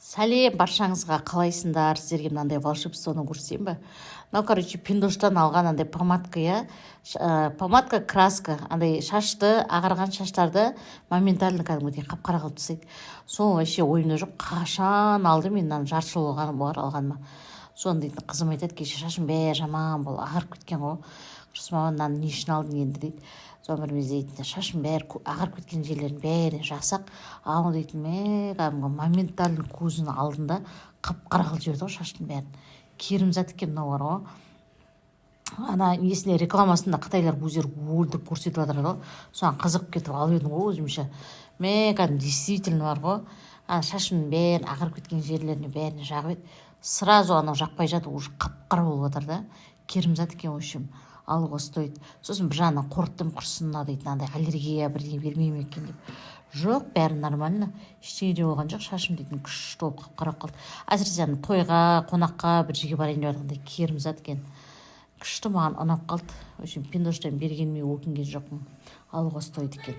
Сәлем баршаңызға! Қалайсыңдар? Сіздерге мынандай волшебствоны көрсетейін ба? Мынау, короче, Пиндоштан алған андай помадка, иә. Помадка, краска, андай шашты, ағарған шаштарды моментально кәдімгідей қап қара қылып тастайды. Сол вообще ойымда жоқ, қашан алдым мен мынаны, жарты жыл болған болар алғаныма. Соны дейтін қызым айтады: «Кеше шашым бәрі жаман болып ағарып кеткен ғой, құрсын, мама, мынаны не үшін алдың енді?» – дейді. Соны бір мезетте шашым бәрі ағарып кеткен жерлерін бәріне жақсақ, анау дейтін, мә, кәдімгі моментально көзінің алдында қап қара қылып жіберді ғой шаштың бәрін. Керім зат екен мынау бар ғой. Ана несінде, рекламасында қытайлар өздері өлтіріп көрсетіп жатыр ғой, соған қызығып кетіп алып едім ғой өзімше. Мә, кәдімгі действительно бар ғой, ана шашымның бәрін, ағарып кеткен жерлеріне бәріне жағып еді, сразу анау жақпай жатып уже қап қара болып жатыр да. Керім зат екен, в общем, алуға стоит. Сосын бір жағынан қорықтым, құрсын, мына дейтін андай аллергия бірдеңе бермей ме екен деп. Жоқ, бәрі нормально, ештеңе де болған жоқ. Шашым дейтін күшті болып қап қара қалды. Әсіресе ана тойға, қонаққа, бір жерге барайын деп жатқанда керім зат екен, күшті, маған ұнап қалды. В общем, Пиндоштан бергеніме өкінген жоқпын, алуға стоит екен.